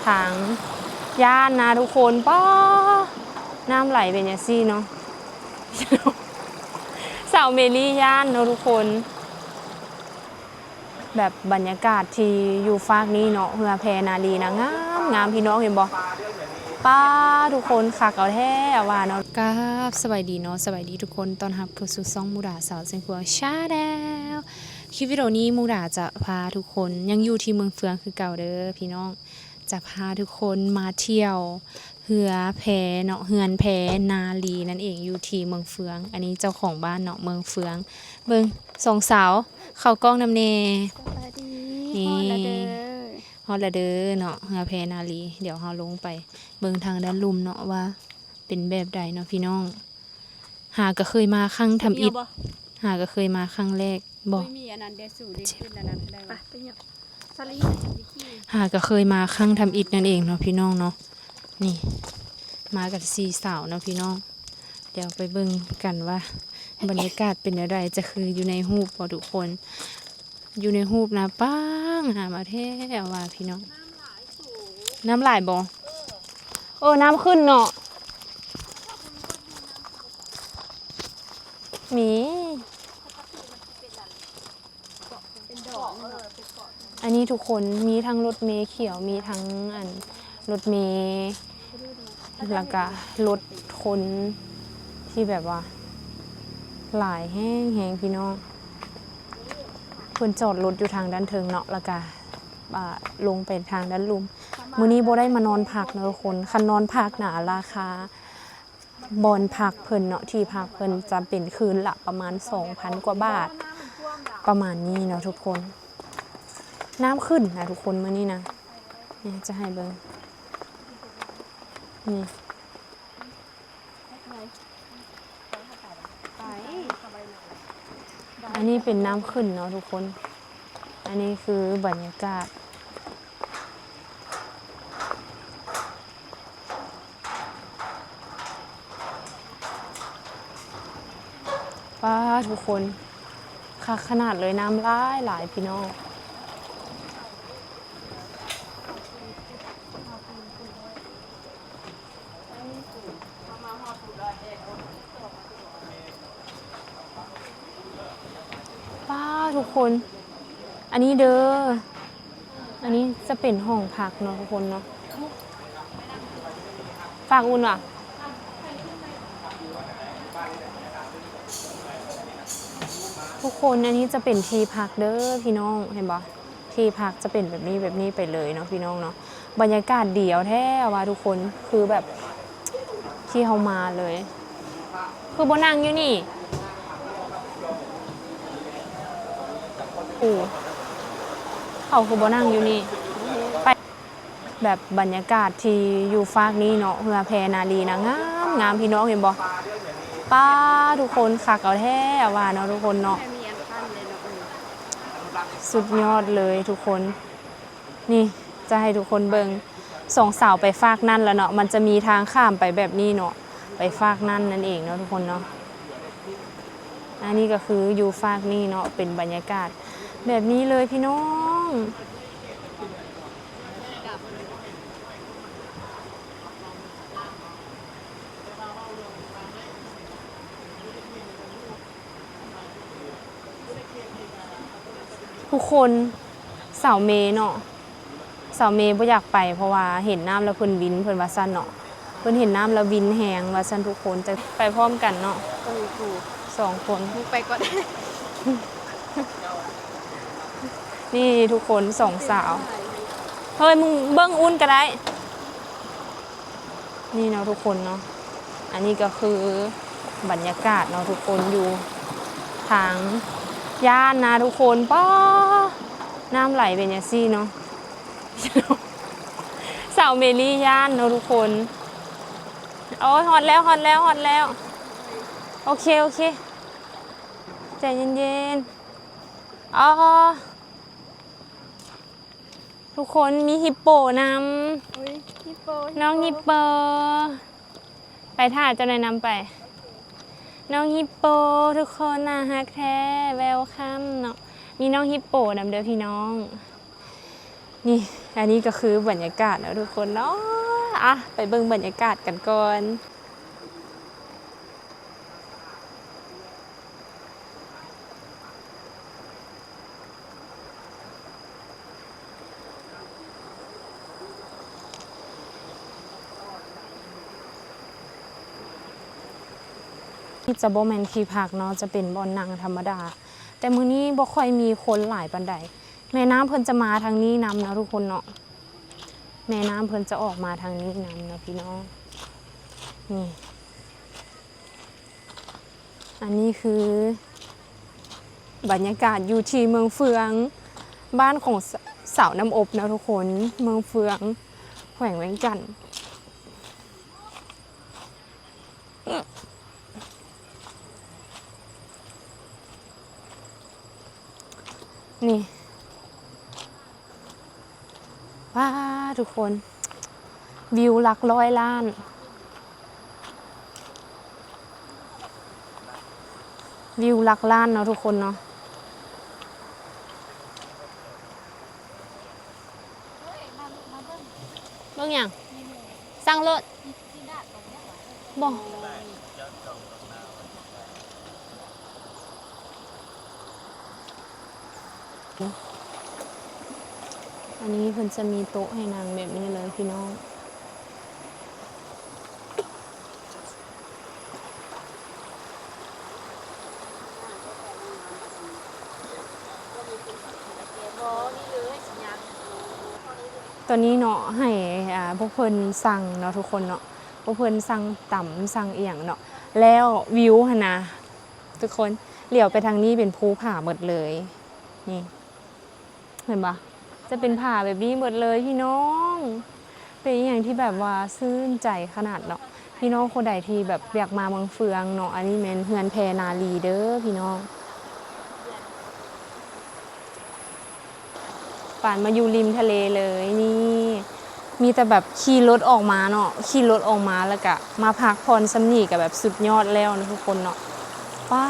ທາງຢ້ານນະທຸກຄົນ. ປ້າ ນ້ຳໄຫຼເປັນຈັ່ງຊີ້ເນາະ. ສາວເມລີຢ້ານເນາະທຸກຄົນ. ແບບບັນຍາກາດທີ່ຢູ່ຟາກນີ້ເນາະ ເຮືອແພນາລີນະ ງາມໆ ພີ່ນ້ອງເຫັນບໍ່? ປ້າ ທຸກຄົນ ຄັກເອົາແທ້ວ່າເນາະ. ກາບສະບາຍດີເນາະ ສະບາຍດີທຸກຄົນ ຕ້ອນຮັບເຂົ້າສູ່ຊ່ອງມູດາສາວຊຽງຂວາງ Channel. ຄລິບວິດີໂອນີ້ມູດາຈະພາທຸກຄົນ ຍັງຢູ່ທີ່ເມືອງເຟືອງຄືເກົ່າເດີພີ່ນ້ອງ. ຈະພາທຸກຄົນມາທ່ຽວເຮືອແພເນາະ ເຮືອນແພນາລີນັ້ນເອງ ຢູ່ທີ່ເມືອງເຟືອງ. ອັນນີ້ເຈົ້າຂອງບ້ານເນາະ ເມືອງເຟືອງ. ເບິ່ງສອງສາວເຂົ້າກ້ອງນຳແດ່. ສະບາຍດີ. ນີ້ ຮອດແລ້ວເດີ ຮອດແລ້ວເດີເນາະ ເຮືອແພນາລີ. ດຽວເຮົາລົງໄປເບິ່ງທາງດ້ານລຸ່ມເນາະ ວ່າເປັນແບບໃດເນາະພີ່ນ້ອງ. ຫາກະເຄີຍມາຄັ້ງທຳອິດ ຫາກະເຄີຍມາຄັ້ງແລກ. ບໍ່ ມີອັນນັ້ນເດ ສູໄດ້ຂຶ້ນອັນນັ້ນໄດ້ຫວາ? ຫາກະເຄີຍມາຄັ້ງທຳອິດນັ້ນເອງເນາະພີ່ນ້ອງເນາະ. ນີ້ ມາກັນສີ່ສາວເນາະພີ່ນ້ອງ. ດຽວໄປເບິ່ງກັນວ່າບັນຍາກາດເປັນແນວໃດ ຈະຄືຢູ່ໃນຮູບບໍ່ທຸກຄົນ. ຢູ່ໃນຮູບນະ ປ້າ ງາມແທ້ວ່າພີ່ນ້ອງ. ນ້ຳຫຼາຍບໍ່? ເອີ ນ້ຳຂຶ້ນເນາະ. ມີ ອັນນີ້ທຸກຄົນ ມີທັງລົດເມຂຽວ ມີທັງອັນລົດເມ ແລ້ວກະລົດຄົນທີ່ແບບວ່າຫຼາຍແຮງໆ ພີ່ນ້ອງ. ເພິ່ນຈອດລົດຢູ່ທາງດ້ານເທິງເນາະ ແລ້ວກະ ອ່າ ລົງໄປທາງດ້ານລຸ່ມ. ມື້ນີ້ບໍ່ໄດ້ມານອນພັກເນາະທຸກຄົນ. ຄັນນອນພັກນະ ລາຄາ ບ່ອນພັກເພິ່ນເນາະ ທີ່ພັກເພິ່ນຈະເປັນຄືນລະປະມານສອງພັນກວ່າບາດ ປະມານນີ້ເນາະທຸກຄົນ. ນ້ຳຂຶ້ນນະທຸກຄົນ ມື້ນີ້ນະ. ນີ້ຈະໃຫ້ເບິ່ງ ນີ້ ອັນນີ້ເປັນນ້ຳຂຶ້ນເນາະທຸກຄົນ. ອັນນີ້ຄືບັນຍາກາດ ປ້າ ທຸກຄົນ ຄັກຂະໜາດເລີຍ. ນ້ຳຫຼາຍໆ ພີ່ນ້ອງ. ປ້າ ທຸກຄົນ ອັນນີ້ເດີ ອັນນີ້ຈະເປັນຫ້ອງພັກເນາະທຸກຄົນເນາະ. ຝາກອຸ່ນວ່າ ທຸກຄົນ ອັນນີ້ຈະເປັນທີ່ພັກເດີພີ່ນ້ອງ ເຫັນບໍ່? ທີ່ພັກຈະເປັນແບບນີ້ ແບບນີ້ໄປເລີຍເນາະພີ່ນ້ອງເນາະ. ບັນຍາກາດດີເອົາແທ້ວ່າທຸກຄົນ ຄືແບບທີ່ເຮົາມາເລີຍ. ຄືບໍ່ນັ່ງຢູ່ນີ້? ໂອ້ ເຂົາຄືບໍ່ນັ່ງຢູ່ນີ້? ໄປ ແບບບັນຍາກາດທີ່ຢູ່ຟາກນີ້ເນາະ ເຮືອແພນາລີນະ ງາມໆ ພີ່ນ້ອງເຫັນບໍ່? ປ້າ ທຸກຄົນ ຄັກເອົາແທ້ວ່າເນາະທຸກຄົນເນາະ. ສຸດຍອດເລີຍທຸກຄົນ. ນີ້ຈະໃຫ້ທຸກຄົນເບິ່ງ ສອງສາວໄປຟາກນັ້ນລະເນາະ. ມັນຈະມີທາງຂ້າມໄປແບບນີ້ເນາະ ໄປຟາກນັ້ນນັ້ນເອງເນາະທຸກຄົນເນາະ. ອັນນີ້ກໍຄືຢູ່ຟາກນີ້ເນາະ ເປັນບັນຍາກາດແບບນີ້ເລີຍພີ່ນ້ອງ. ທຸກຄົນ ສາວເມເນາະ ສາວເມບໍ່ຢາກໄປ ເພາະວ່າເຫັນນ້ຳແລ້ວເພິ່ນວິນ ເພິ່ນວ່າຊັ້ນເນາະ. ເພິ່ນເຫັນນ້ຳແລ້ວວິນແຮງວ່າຊັ້ນທຸກຄົນ. ຈະໄປພ້ອມກັນເນາະ. ເອີ ສອງຄົນ ໄປກ່ອນ. ນີ້ທຸກຄົນ ສອງສາວ. ເຮີ້ຍ ມຶງເບິ່ງອຸ່ນກໍໄດ້. ນີ້ເນາະທຸກຄົນເນາະ ອັນນີ້ກໍຄືບັນຍາກາດເນາະທຸກຄົນ ຢູ່ທາງຢ້ານນະທຸກຄົນ. ປ້າ ນ້ຳໄຫຼເປັນຈັ່ງຊີ້ເນາະ. ສາວເມລີຢ້ານເນາະທຸກຄົນ. ໂອ້ຍ ຮອດແລ້ວ ຮອດແລ້ວ ຮອດແລ້ວ. ໂອເຄ ໂອເຄ ໃຈເຢັນໆ. ອໍ ທຸກຄົນ ມີຮິບໂປນຳ. ອຸ້ຍ ຮິບໂປ ນ້ອງຮິບໂປ ຣິບໂປ ໄປຖ້າເຈົ້າແນະນຳໄປ. ນ້ອງຮິບໂປ ທຸກຄົນ ໜ້າຮັກແທ້ ເວວຄັມເນາະ. ມີນ້ອງຮິບໂປນຳເດີພີ່ນ້ອງ. ນີ້ ອັນນີ້ກໍຄືບັນຍາກາດເນາະທຸກຄົນເນາະ. ອະ ໄປເບິ່ງບັນຍາກາດກັນກ່ອນ. ນີ້ຈະບໍ່ແມ່ນທີ່ພັກເນາະ ຈະເປັນບ່ອນນັ່ງທຳມະດາ, ແຕ່ມື້ນີ້ບໍ່ຄ່ອຍມີຄົນຫຼາຍປານໃດ. ແມ່ນ້ຳເພິ່ນຈະມາທາງນີ້ນຳເນາະທຸກຄົນເນາະ, ແມ່ນ້ຳເພິ່ນຈະອອກມາທາງນີ້ນຳເນາະພີ່ນ້ອງ. ນີ້ ອັນນີ້ຄືບັນຍາກາດຢູ່ທີ່ເມືອງເຟືອງ ບ້ານຂອງສາວນ້ຳອົບເນາະທຸກຄົນ, ເມືອງເຟືອງ ແຂວງວຽງຈັນ. ນີ້ ວ້າ ທຸກຄົນ ວິວຫຼັກຮ້ອຍລ້ານ ວິວຫຼັກລ້ານເນາະທຸກຄົນເນາະ. ເບິ່ງຫຍັງ? ສັ່ງໂລດ. ບໍ່ ອັນນີ້ເພິ່ນຈະມີໂຕະໃຫ້ນັ່ງແບບນີ້ເລີຍພີ່ນ້ອງ. ຕອນນີ້ເນາະ ໃຫ້ ອ່າ ພວກເພິ່ນສັ່ງເນາະທຸກຄົນເນາະ, ພວກເພິ່ນສັ່ງຕຳ ສັ່ງອີ່ຫຍັງເນາະ, ແລ້ວວິວຫັ້ນນະ ທຸກຄົນ ຫຼຽວໄປທາງນີ້ເປັນພູຜາໝົດເລີຍ ນີ້ ເຫັນບໍ່? ຈະເປັນຜາແບບນີ້ໝົດເລີຍພີ່ນ້ອງ. ເປັນອີ່ຫຍັງທີ່ແບບວ່າຊື່ນໃຈຂະໜາດເນາະ. ພີ່ນ້ອງຄົນໃດທີ່ແບບຢາກມາເມືອງເຟືອງເນາະ, ອັນນີ້ແມ່ນເຮືອນແພນາລີເດີພີ່ນ້ອງ. ປານມາຢູ່ລິມທະເລເລີຍນີ້. ມີແຕ່ແບບຂີ່ລົດອອກມາເນາະ, ຂີ່ລົດອອກມາແລ້ວກະມາພັກຜ່ອນຊ່ຳນີ້ກະແບບສຸດຍອດແລ້ວເນາະທຸກຄົນເນາະ. ປ້າ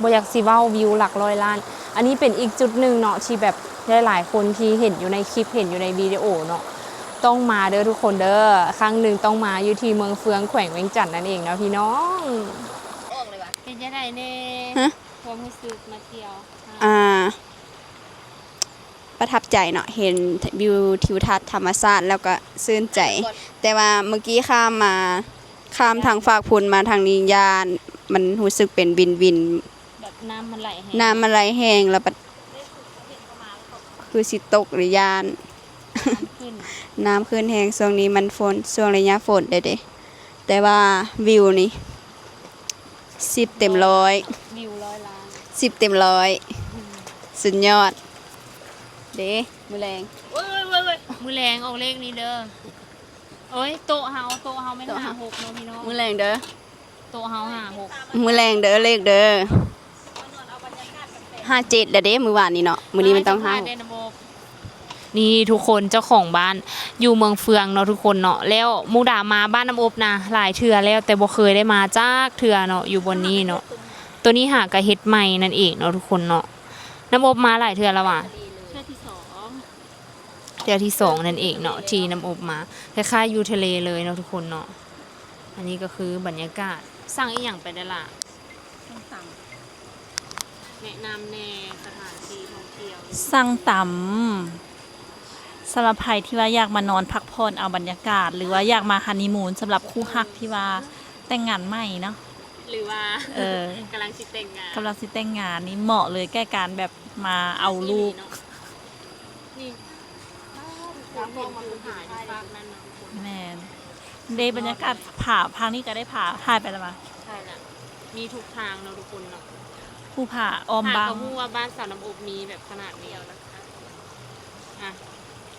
ບໍ່ຢາກຊິເວົ້າ ວິວຫຼັກຮ້ອຍລ້ານ. ອັນນີ້ເປັນອີກຈຸດໜຶ່ງເນາະ ທີ່ແບບຫຼາຍໆຄົນທີ່ເຫັນຢູ່ໃນຄລິບ ເຫັນຢູ່ໃນວິດີໂອເນາະ ຕ້ອງມາເດີທຸກຄົນເດີ. ຄັ້ງໜຶ່ງຕ້ອງມາ ຢູ່ທີ່ເມືອງເຟືອງ ແຂວງວຽງຈັນນັ້ນເອງເນາະພີ່ນ້ອງ. ເປັນຈັ່ງໃດແດ່? ຮະ? ຄວາມຮູ້ສຶກມາທ່ຽວ? ອ່າ ປະທັບໃຈເນາະ ເຫັນວິວທິວທັດທຳມະຊາດແລ້ວກໍຊື່ນໃຈ. ແຕ່ວ່າມື້ກີ້ຂ້າມມາ ຂ້າມທາງຟາກພຸ້ນມາທາງນີ້ ຢ້ານ ມັນຮູ້ສຶກເປັນວິນໆ ແບບນ້ຳມັນໄຫຼແຮງ ນ້ຳມັນໄຫຼແຮງ ແລ້ວບັດຄືຊິຕົກເລີຍ ຢ້ານ ນ້ຳຂຶ້ນ ນ້ຳຂຶ້ນແຮງ. ຊ່ວງນີ້ມັນຝົນ ຊ່ວງໄລຍະຝົນເດ້ ແຕ່ວ່າວິວນີ້ ສິບເຕັມຮ້ອຍ ວິວຮ້ອຍລ້ານ ສິບເຕັມຮ້ອຍ ອືມ ສຸດຍອດເດ້. ມື້ແລງ ໂອ້ຍ ໂອ້ຍ ໂອ້ຍ ໂອ້ຍ ມື້ແລງອອກເລກນີ້ເດີ. ໂອ້ຍ ໂຕະເຮົາ ໂຕະເຮົາແມ່ນ ໂຕະເຮົາ ຫ້າຫົກເນາະພີ່ນ້ອງ. ມື້ແລງເດີ ໂຕະເຮົາຫ້າຫົກ ມື້ແລງເດີ ເລກເດີ. ຫ້າເຈັດແລ້ວເດ້ ມື້ວານນີ້ເນາະ ມື້ນີ້ມັນຕ້ອງຫ້າຫົກ. ນີ້ທຸກຄົນ ເຈົ້າຂອງບ້ານຢູ່ເມືອງເຟືອງເນາະທຸກຄົນເນາະ. ແລ້ວມຸກດາມາບ້ານນ້ຳອົບນະຫຼາຍເທື່ອແລ້ວ ແຕ່ບໍ່ເຄີຍໄດ້ມາຈັກເທື່ອເນາະ ຢູ່ບ່ອນນີ້ເນາະ. ໂຕນີ້ຫາກະເຮັດໃໝ່ນັ້ນເອງເນາະທຸກຄົນເນາະ. ນ້ຳອົບມາຫຼາຍເທື່ອແລ້ວຫວາ? ເທື່ອທີສອງ ເທື່ອທີສອງນັ້ນເອງເນາະ ທີ່ນ້ຳອົບມາ. ຄ້າຍໆຢູ່ທະເລເລີຍເນາະທຸກຄົນເນາະ. ອັນນີ້ກໍຄືບັນຍາກາດ. ສັ່ງອີ່ຫຍັງໄປແດ່ລະ? ແນະນຳແດ່ ສະຖານທີ່ທ່ອງທ່ຽວ. ສັ່ງຕຳ ສຳລັບໃຜທີ່ວ່າຢາກມານອນພັກຜ່ອນເອົາບັນຍາກາດ ຫຼືວ່າຢາກມາຮັນນີມູນ ສຳລັບຄູ່ຮັກທີ່ວ່າແຕ່ງງານໃໝ່ເນາະ ຫຼືວ່າ ເອີ ກຳລັງຊິແຕ່ງງານ ກຳລັງຊິແຕ່ງງານນີ້ເໝາະເລີຍ ແກ່ການແບບມາເອົາລູກ. ນີ້ ທຸກຄົນເຫັນພູຜາຢູ່ຟາກນັ້ນເນາະທຸກຄົນ. ແມ່ນ. ເດ້ ບັນຍາກາດຜາ ພາກນີ້ກໍໄດ້ຜາ ຖ່າຍໄປແລ້ວຫວາ? ຖ່າຍລະ ມີທຸກທາງເນາະທຸກຄົນເນາະ. ພູຜາອ້ອມບ້ານ ຫາກໍຮູ້ວ່າບ້ານສາວນ້ຳອົບມີແບບຂະໜາດນີ້. ອ່ະ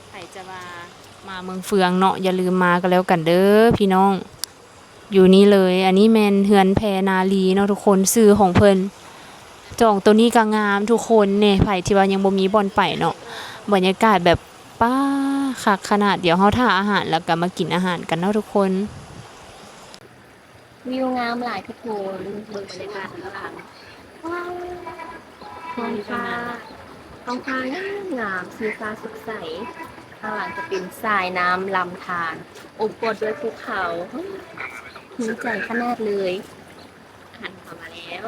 ໃຜຈະວ່າມາເມືອງເຟືອງເນາະ ຢ່າລືມມາກໍແລ້ວກັນເດີພີ່ນ້ອງ. ຢູ່ນີ້ເລີຍ ອັນນີ້ແມ່ນເຮືອນແພນາລີເນາະທຸກຄົນ ຊື່ຂອງເພິ່ນ. ຈອງໂຕນີ້ກໍງາມທຸກຄົນແນ່ ໃຜທີ່ວ່າຍັງບໍ່ມີບ່ອນໄປເນາະ. ບັນຍາກາດແບບ ປ້າ ຄັກຂະໜາດ. ດຽວເຮົາຖ້າອາຫານ ແລ້ວກໍມາກິນອາຫານກັນເນາະທຸກຄົນ. ວິວງາມຫຼາຍທຸກຄົນ ເບິ່ງບັນຍາກາດຂ້າງຫຼັງ. ວ້າວ ທ້ອງຟ້າ ທ້ອງຟ້າງາມໆ ສີຟ້າສົດໃສ, ຂ້າງຫຼັງຈະເປັນສາຍນ້ຳລຳທານ ໂອບກອດດ້ວຍພູເຂົາ. ເຮີ້ຍ ຊື່ນໃຈຂະໜາດເລີຍ. ອາຫານເຂົ້າມາແລ້ວ.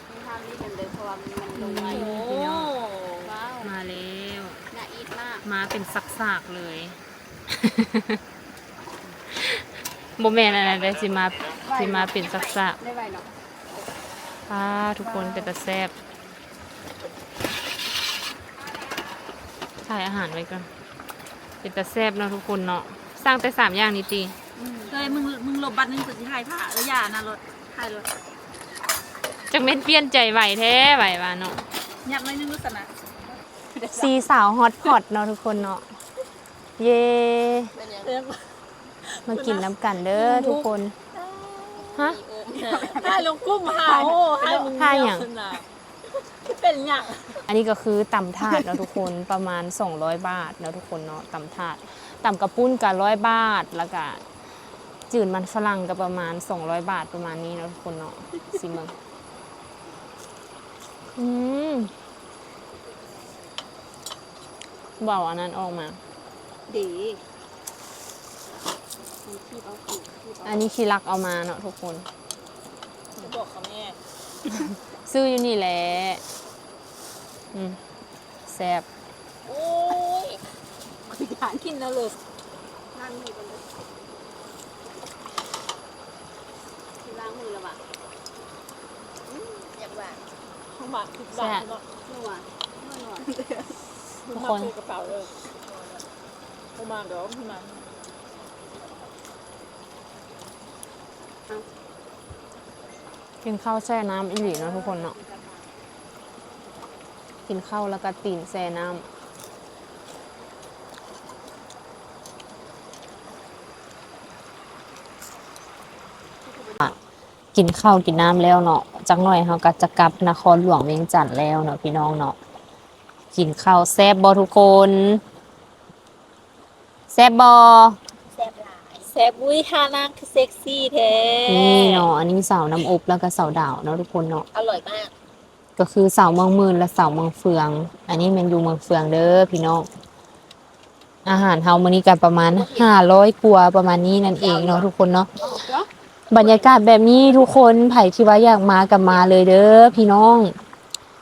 ໃຫ້ທາງນີ້ກັນເດີ ເພາະວ່າມັນ ມັນລົງໄວ. ໂອ້ ວ້າວ ມາແລ້ວ. ໜ້າອິດມາກ. ມາເປັນສາກໆເລີຍ. ບໍ່ແມ່ນອັນນັ້ນເດ້ ຊິມາ ໄວເນາະ ຊິມາເປັນສາກໆ. ໄດ້ໄວເນາະ. ປາດ ທຸກຄົນ ເປັນຕາແຊບ. ຖ່າຍອາຫານໄວ້ກ່ອນ. ເປັນຕາແຊບເນາະທຸກຄົນເນາະ. ສັ່ງແຕ່ສາມຢ່າງນີ້ຕິ? ອືມ ເອີຍ ມຶງ ມຶງຫຼົບບາດໜຶ່ງ ກູຊິຖ່າຍຖ້າ. ເອີ ຢ່ານະ ລົດ ຖ່າຍລົດ. ຈັກແມ່ນປ່ຽນໃຈໄວແທ້ ໄວວ່າເນາະ. ຫຍັບໜ້ອຍໜຶ່ງລູກສະນະ. ສີ່ສາວຮອດພອດເນາະທຸກຄົນເນາະ. ເຢ້ ມາກິນນຳກັນເດີທຸກຄົນ. ຮະ? ຖ່າຍລົງກຸ່ມຫາ ໂອ້ ຖ່າຍມຶງ ຖ່າຍຫຍັງ? ເປັນຫຍັງ? ອັນນີ້ກໍຄືຕຳຖາດເນາະທຸກຄົນ ປະມານສອງຮ້ອຍບາດເນາະທຸກຄົນເນາະ. ຕຳຖາດ ຕຳກະປຸ້ນກໍຮ້ອຍບາດ ແລ້ວກະຈືນມັນຝຣັ່ງກໍປະມານສອງຮ້ອຍບາດ ປະມານນີ້ເນາະທຸກຄົນເນາະ. ຊິມເບິ່ງ. ອືມ ບໍ່ເອົາອັນນັ້ນອອກມາ. ເດ້ ອັນນີ້ຂີ້ລັກເອົາມາເນາະທຸກຄົນ. ບອກເຂົາແມ່ ຊື້ຢູ່ນີ້ແຫຼະ. ອືມ ແຊບ. ໂອ້ຍ ຢາກກິນແລ້ວເລີຍ. ລ້າງມືກ່ອນເດີ. ຊິລ້າງມືແລ້ວຫວາ? ອືມ ຢາກຫວານ. ເຮົາມັກກິນຫວານເນາະ. ແຊບ. ນົວ ນົວໆ ທຸກຄົນ. ໃສ່ກະເປົາເດີ ບໍ່ມັກດອກ ບໍ່ມັກ. ກິນເຂົ້າແຊ່ນ້ຳອີ່ຫຼີເນາະທຸກຄົນເນາະ. ກິນເຂົ້າແລ້ວກໍຕີນແຊ່ນ້ຳ. ກິນເຂົ້າກິນນ້ຳແລ້ວເນາະ, ຈັກໜ້ອຍເຮົາກໍຈະກັບນະຄອນຫຼວງວຽງຈັນແລ້ວເນາະ ພີ່ນ້ອງເນາະ. ກິນເຂົ້າແຊບບໍ່ທຸກຄົນ? ແຊບບໍ່? ແຊບຫຼາຍ ແຊບ. ອຸ້ຍ ທ່ານາງຄືເຊັກຊີແທ້. ນີ້ເນາະ ອັນນີ້ສາວນ້ຳອົບ ແລ້ວກໍສາວດາວເນາະທຸກຄົນເນາະ. ອະຮ່ອຍມາກ. ກໍຄືສາວເມືອງໝື່ນ ແລະ ສາວເມືອງເຟືອງ. ອັນນີ້ແມ່ນຢູ່ເມືອງເຟືອງເດີພີ່ນ້ອງ. ອາຫານເຮົາມື້ນີ້ກໍປະມານຫ້າຮ້ອຍກວ່າ ປະມານນີ້ນັ້ນເອງເນາະທຸກຄົນເນາະ. ບັນຍາກາດແບບນີ້ທຸກຄົນ ໃຜທີ່ວ່າຢາກມາກໍມາເລີຍເດີພີ່ນ້ອງ.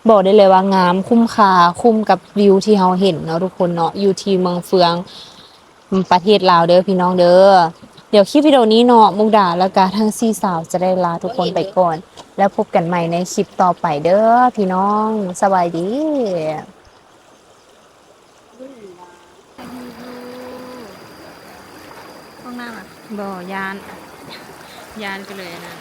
ບອກໄດ້ເລີຍວ່າງາມ ຄຸ້ມຄ່າ ຄຸ້ມກັບວິວທີ່ເຮົາເຫັນເນາະທຸກຄົນເນາະ ຢູ່ທີ່ເມືອງເຟືອງ ປະເທດລາວເດີພີ່ນ້ອງເດີ. ດຽວຄລິບວິດີໂອນີ້ເນາະ ມຸກດາ ແລ້ວກະທັງສີ່ສາວຈະໄດ້ລາທຸກຄົນໄປກ່ອນ ແລ້ວພົບກັນໃໝ່ໃນຄລິບຕໍ່ໄປເດີພີ່ນ້ອງ. ສະບາຍດີ. ຫ້ອງນ້ຳອະ? ບໍ່ ຢ້ານ ຢ້ານກໍເລີຍອັນນັ້ນ.